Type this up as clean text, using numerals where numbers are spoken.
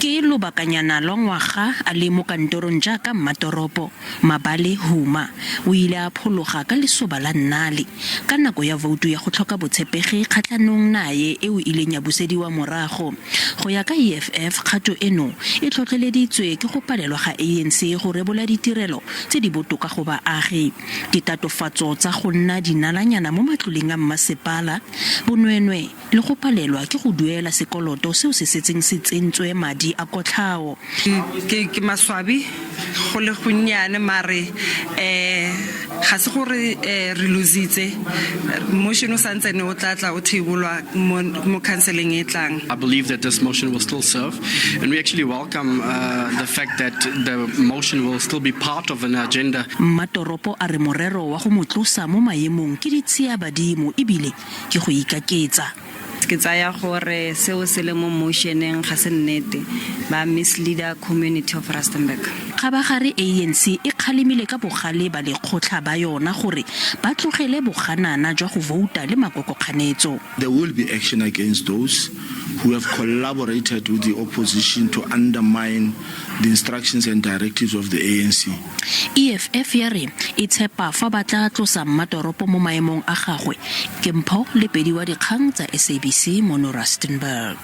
Ke lobakanyana lwa ngwaga a le mo kantorong jaaka mmatoropo, Mabale Huma o ile a phologa ka lesoba la nnale ka nako ya voutu ya go tlhoka botshepegi kgatlhanong naye eo ileng ya busediwa morago. Go ya ka EFF, kgato eno e tlhotlheleditswe ke go palelwa ga ANC go rebola ditirelo tse di botoka go baagi, ditatofatso tsa go nna dinalanyana mo matloleng a mmasepala, bonweenwee le go palelwa ke go duela sekoloto seo se setseng se tsentswe madi a kotlhao. Ke, ke maswabi go le gonnyane mare um ga se gore um re lositse. Motion o santsene o tla tla o tabolwa mo, mo councileng e tlang. I believe that this motion will still serve, and we actually welcome uh, the fact that the motion will still be part of an agenda. Mmatoropo a re morero wa go mo tlosa mo maemong ke ditsiabadimo ebile ke go ikaketsa. Ke tsaya gore seo se le mo motioneng ga se nnete, ba misleader community of Rustenburg. Kgabagare ANC e kgalemile ka bogale balekgotlha ba yona gore ba tlogele boganana jwa go vouta le makokokganetso. There will be action against those who have collaborated with the opposition to undermine the instructions and directives of the ANC. EFF ya re e tshepa fa ba tla tlosa mmatoropo mo maemong a gagwe. Ke Mpho Lepedi wa dikgang tsa SABC mono Rustenburg.